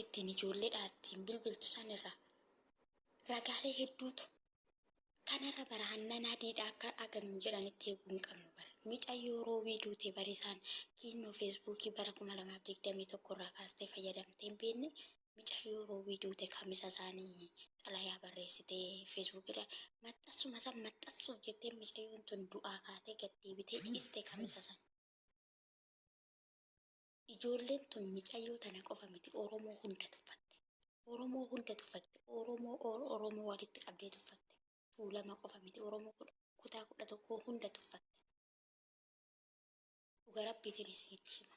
Ittiin ijoolleedhaa ittiin bilbiltu sanirraa ragaalee hedduutu kanarra bara hannan adiidha akka akka nuun jedhanitti eeguu hin qabnu bara. Micayyoo Roobii duute bari isaan kiinnoo Feesbuukii bara 2021 irraa kaastee fayyadamtee hin beekne. Micayyoo Roobii duute Kamisa isaanii xalayaa barreessitee Feesbuukii irra maxxansuma san maxxansuuf jettee micayyoon tun du'aa kaatee gad deebitee ciiste Kamisa san. Ijoolleen tun micayyoo tana qofa miti, Oromoo hunda tuffatte. Oromoo hunda tuffatte. Oromoo Oromoo walitti qabdee tuffatte. Tuulama qofa miti, Oromoo kutaa 11 hunda tuffatte. Dhuga Rabbiitiin isinitti hima.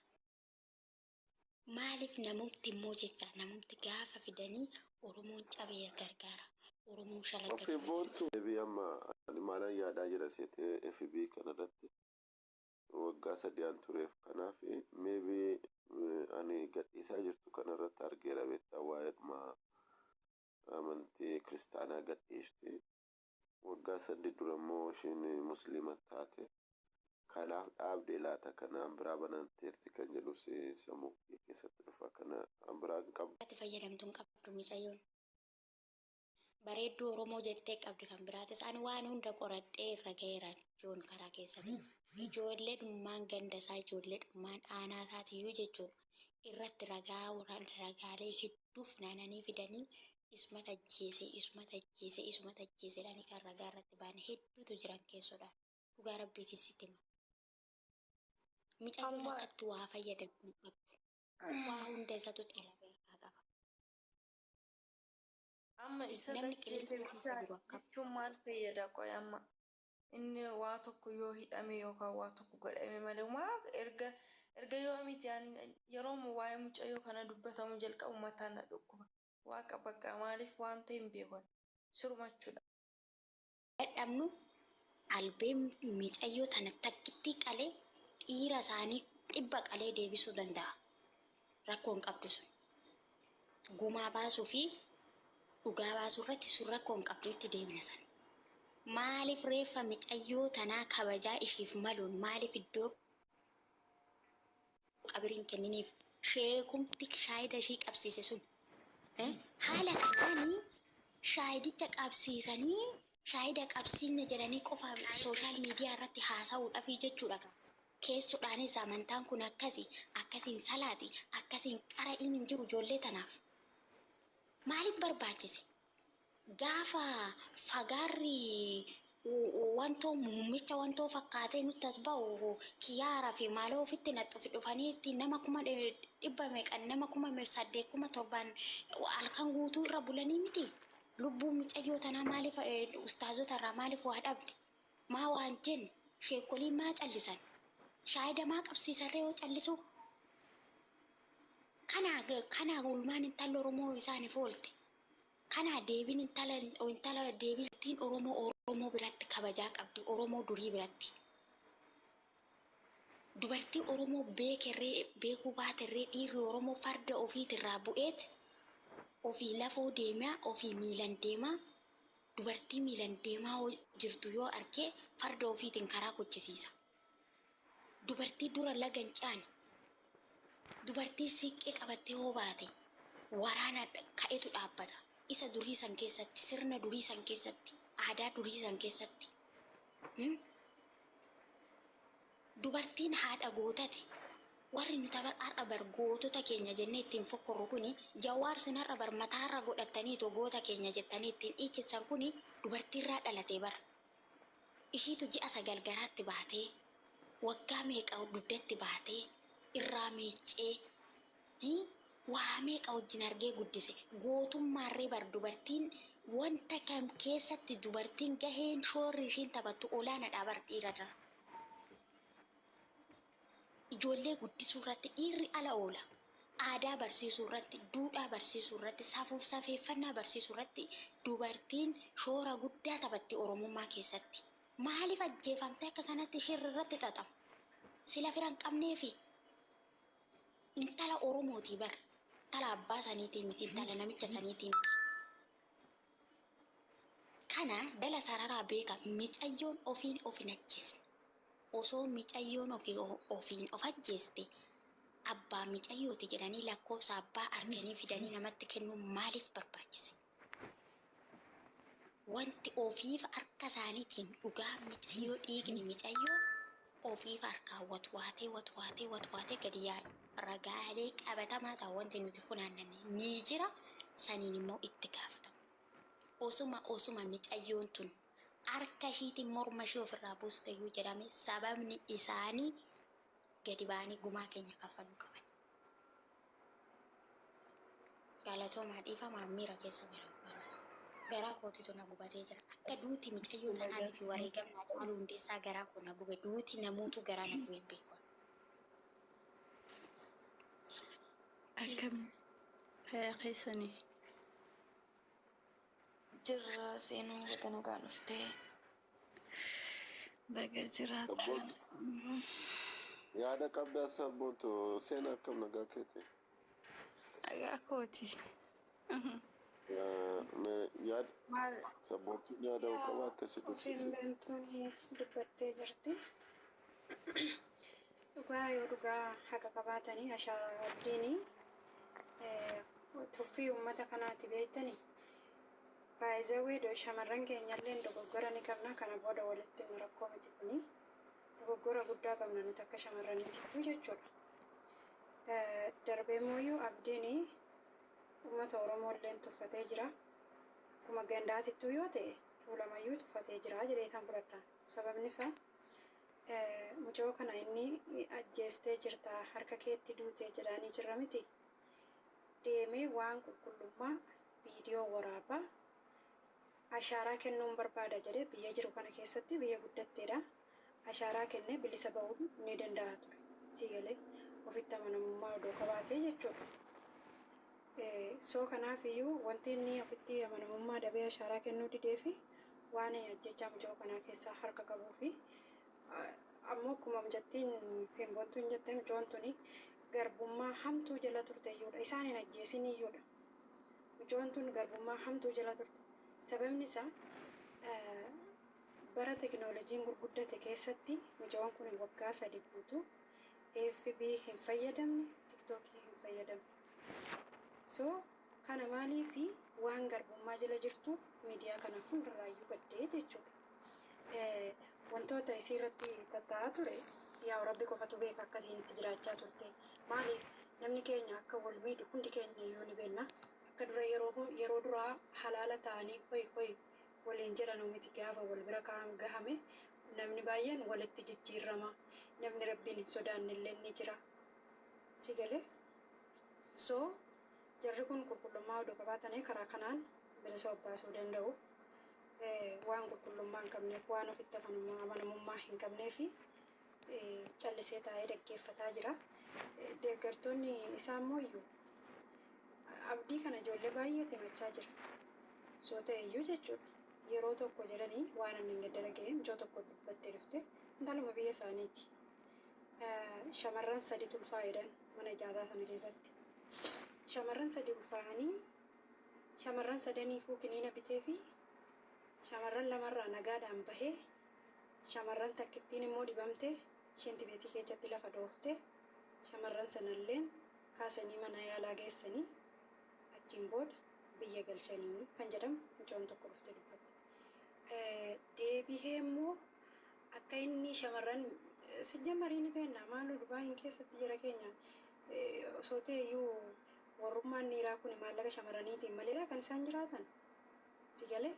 Maaliif namumti immoo jecha namumti gaafa fidanii Oromoon cabee gargaara. Oromoon shalagga Ofii dura boontu. Deebii amma ani maalan yaadaa jira seete FB kanarratti waggaa 3 an tureef, kanaaf maybe ani gadhiisaa jirtu kanarratti argeera. Beektaa, waa'eedhuma amantii kiristaanaa gadhiifti. Waggaa 3 dura immoo ishiin musliima taate. Kanaaf dhaabde laata, kanaan biraa bananteerti kan jedhus sammuu kiyya keessatti dhufa. Kana biraa hin qabdu. Ati fayyadamtu hin qabdu mucayyoon. Bareedduu Oromoo jettee qabdi kan biraatis. Ani waan hunda qoradhee irra gaheera joon karaa keessatiin. Ijoollee dhummaan ganda isaa, ijoollee dhummaan aanaa isaatiyyuu jechuudha. Irratti ragaa ragaalee hedduu funaananii fidanii isumatu ajjeese, isumatu ajjeese, isumatu ajjeese jedhanii kan ragaa irratti ba'an hedduutu jiran keessoodhaan. Dhugaa Rabbiitiin sitti hima. Micayyoon Amma akkatti waa fayyadamtu hin qabdu. Waa hunda isatu xalafee harkaa qaba. Amma isa Namni ajjeese qilleensa keessa bichaa jiru akkam. jechuun maal fayyada? Qoy, amma inni waa tokko yoo hidhame yookaan waa tokko godhame malee maa erga yoo miti. Ani yeroo waa'ee mucayyoo kana dubbatamu jalqabu mataan na dhukkuba. Waaqa, bakka maaliif waan ta'e hin beekan sirumachuudha. Dadhabnu albeen micayyoo tana takkittii qalee dhiira isaanii 100 qalee deebisuu danda'a. Rakkoo hin qabdu sun. Gumaa baasuu fi dhugaa baasuu irratti sun rakkoo hin qabdu, itti deebina san. Maaliif reeffa micayyoo tanaa kabajaa ishiif maluun maaliif iddoo qabirii hin kenniniif? Sheekumti shaahida ishii qabsiise sun haala kanaani shaahidicha qabsiisanii, shaahida qabsiisne jedhanii qofa social media irratti haasa'uudhafii jechuudha. Keessodhaanis amantaan kun akkasi akkasiin salaati akkasiin qara'iin hin jiru. Ijoollee tanaaf maaliif barbaachise? Gaafa fagaarri wantoo muummicha wantoo fakkaatee nutti as ba'u, kiyaara fi maaloo ofitti naxxufi dhufaniitti nama 100,000 meeqan, nama 8,000, 7,000 halkan guutuu irra bulanii miti. Lubbuu mucayyoo tanaa maaliif ustaazota irraa maaliif waa dhabde? Maa waan jenne? Sheekoliin maa callisan? Shaahida maa qabsiisarree yoo callisuu? Kanaa kanaa ulmaan intalli Oromoo isaaniif oolte. Kanaa deebiin intala deebiin Oromoo Oromoo biratti kabajaa qabdi, Oromoo durii biratti. Dubartii Oromoo beekerree beekuu baaterree, dhiirri Oromoo farda ofiitirraa bu'eet ofii lafoo deemaa, ofii miilan deemaa, dubartii miilan deemaa jirtu yoo argee farda ofiitiin karaa kochisiisa. Dubartii dura laga hin caane, dubartii siiqqee qabattee hoo baate waraana ka'etu dhaabbata. Isa durii san keessatti, sirna durii san keessatti, aadaa durii san keessatti. Dubartiin haadha gootati. Warri nuti har'a bar gootota keenya jennee ittiin fokkorru kuni, Jawaar sin har'a bar mataarra godhattaniitoo goota keenya jettanii ittiin dhiichissan kuni dubartiirraa dhalate bar. Ishiitu ji'a 9 garaatti baatee, waggaa meeqa dugdatti baatee, irraa miiccee, waa meeqa wajjin argee guddise. Gootummaarree bar dubartiin wanta kam keessatti dubartiin gaheen shoorri ishiin taphattu olaanadha bar dhiirarra. Ijoollee guddisuu irratti dhiirri ala oola. Aadaa barsiisuu irratti, duudhaa barsiisuu irratti, safuuf safeeffannaa barsiisuu irratti dubartiin shoora guddaa taphatti Oromummaa keessatti. Maaliif ajjeefamtee akka kanatti shirri irratti xaxama? Sila fira hin qabneefi? Intala Oromootii bar. Intala abbaa saniitii miti, intala namicha saniitii miti. Kana dala sararaa beeka, micayyoon ofiin of hin ajjeesne. Osoo micayyoon ofiin of ajjeeste Abbaa micayyooti jedhanii lakkoofsa abbaa arganii fidanii namatti kennuun maaliif barbaachise? Wanti ofiif harka isaaniitiin dhugaa micayyoo, dhiigni micayyoo ofiif harkaan watwaatee watwaatee watwaatee gadi yaa'e. Ragaalee qabatamaa ta'an wanti nuti funaannanne ni jira, saniin immoo itti gaafatamu. Osuma micayyoon tun harka ishiitiin morma ishii ofirraa buusteyyuu jedhame, sababni isaanii gadi ba'anii gumaa keenya kaffaluu qaban. Galatoomaa, dhiifamaa, miira keessa gara gubanaa. Garaa kootitu na gubatee jira. Akka duuti micayyoo tanaatii fi wareegamni Haacaaluu Hundeessaa garaa koo na gube, duuti namuutu garaa na gube hin beeku. Akkam, fayyaa keessanii? Jirra seenuu, baga nagaan dhuftee. Baga jiraattan. Sabboontu, yaada qabdaa Sabboontu? Seenaa, akkam, nagaa keeti? Nagaa kooti. Mee yaada Maal? Sabboontuun yaada yoo Yaa qabaatte si ofiin dubbisi. beentuun dubbattee jirti. Dhugaa yoo dhugaa haqa qabaatanii, ashaaraa abdiinii tuffii uummata kanaati beektanii. Baay'izawwee, shamarran keenyallee dogoggora ni qabna. Kana booda walitti nu rakkoo miti kuni. Dogoggora guddaa qabna nuti akka shamarraniitittuu jechuudha. Darbee mooyyuu abdiin uummata Oromoo illeen tuffatee jira. Akkuma gandaatittuu yoo ta'e, tuulamayyuu tuffatee jira jedhee kan fudhadha. Sababni isaa, mucoo kana inni ajjeestee jirta, harka keetti duute jedhaanii jirra miti. Deemee waan qulqullummaa viidiyoo waraabaa ashaaraa kennuun barbaada jedhee, biyya jiru kana keessatti biyya guddatteedha. Ashaaraa kennee bilisa ba'uu ni danda'a ture. Sii galee, ofitti amanamummaa odoo qabaatee jechuudha. So kanaaf iyyuu wanti inni ofitti amanamummaa dhabee ashaaraa kennuu didee fi waan ajjechaa mucoo kanaa keessaa harka qabuu fi ammoo akkuma mucattiin Finboontuun jette, mucoon tuni garbummaa hamtuu jala turte iyyuudha. Isaan hin ajjeesin iyyuudha. Mucoon tun garbummaa hamtuu jala turte. Sababni isaa, bara teknooloojiin gurguddate keessatti mucoon kun waggaa 3 guutuu FB hin fayyadamne, TikTokii hin fayyadamne. So kana maaliifi waan garbummaa jala jirtuuf miidiyaa kana hundarraayyuu baddee jechuudha. Wantoota isii irratti tatta'aa ture yaa Rabbi qofatu beeka akkasiin itti jiraachaa turte. Maaliif, namni keenya akka wal miidhu hundi keenya iyyuu ni beekna. Akka dura yeroo duraa halaala ta'anii hoy hoy waliin jedhanu miti. Gaafa wal bira gahame namni baay'een walitti jijjiirrama. Namni Rabbiin hin sodaanne illee ni jira. Si galee? So jarri kun qulqullummaa odoo qabaatanii karaa kanaan bilisa of baasuu danda'u. Waan qulqullummaa hin qabneef, waan ofitti amanamummaa hin qabneef callisee taa'ee dhaggeeffataa jira. Deeggartoonni isaa immoo iyyuu abdii kana ijoollee baay'eetu himachaa jira. Soo ta'e iyyuu jechuudha. Yeroo tokko jedhanii waan inni hin gadda dhaga'e, mucoo tokko dubbattee dhufte, intaluma biyya isaaniiti. Shamarran saditu ulfaa'edhaan mana ijaataa sana keessatti. Shamarran sadi ulfaa'anii, shamarran sadaniifuu kiniina bitee fi shamarran lamarraa nagaadhaan bahee, shamarran takkittiin immoo dhibamte, shinti beetii keessatti lafa dhoofte, shamarran sanalleen kaasanii mana yaalaa geessanii, achiin booda biyya galchanii kan jedhamu mucoon tokko dhufte dubbatte. Deebihee immoo akka inni shamarran sijjamarii ni beekna, maaloo Dubaayin keessatti jara keenya osoo ta'e iyyuu warrummaan dhiiraa kun maallaqa shamarraniitiin maleedha kan isaan jiraatan. Si galee,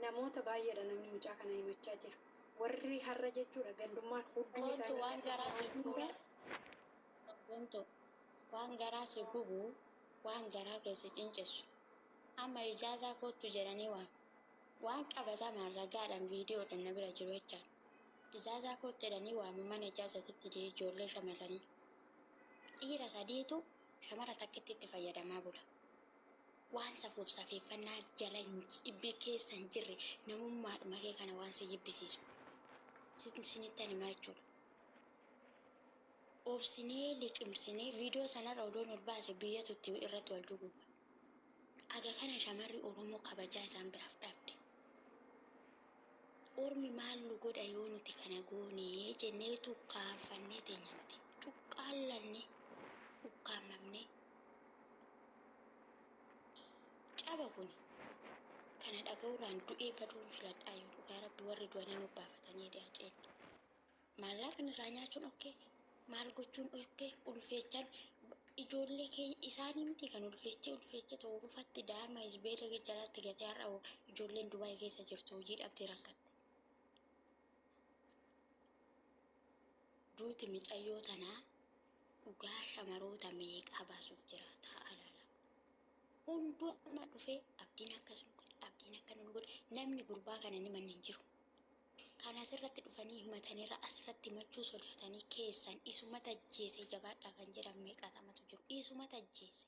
namoota baay'eedha namni mucaa kana himachaa jiru. Warri har'a jechuudha gandummaan hudduu Wantu isaanii waan garaa si gubu, hunda wantu waan garaa si gubu, waan garaa keessa cincessu. Amma ijaazaa kottu jedhanii waan qabatamaan ragaadhaan viidiyoodhaan na bira jiru jechaadha. Ijaazaa kottu jedhanii waama, mana ijaazatitti ijoollee shamarranii. Dhiira sadiitu shamara takkitti itti fayyadamaa bula. Waan safuuf safeeffannaa jala hin keessa hin jirre, namummaadhuma kee kana waan si jibbisiisu. Sinitti himaa jechuudha. Obsinee liqimsinee viidiyoo sanarra odoon ol baase biyyatu itti irratti wal duguuga. Aga kana shamarri Oromoo kabajaa isaan biraaf dhabde. Ormi maal nu godha yoo nuti kana goone jennee tukkaanfannee teenya nuti. Cuqqaallanne. Ukkaamamnee. Caba kuni. Kana dhaga'uurraan du'ee baduun filadhaa yoo dhugaa rabbi warri du'anii nu baafatanii jedhe Haceen. Maallaqni irraa nyaachuun okkee maal gochuun okkee ulfeechaan ijoollee kee isaanii miti kan ulfeechee ulfeechee ta'u rufatti daa'ima isbeela jalatti gatee har'a ijoolleen Dubaay keessa jirtu hojii dhabdee rakkatte. Duuti micayyoo tanaa dhugaa shamaroota meeqaa baasuuf jira taa'aa laalaa. Hunduu amma dhufee abdiin akkas nu godhe abdiin akkana nu godhe namni gurbaa kana ni manni hin jiru. Kan asirratti dhufanii himatanirra asirratti himachuu sodaatanii keessan isumatu ajjeese jabaadhaa kan jedhan meeqaatamatu jiru. Isumatu ajjeese.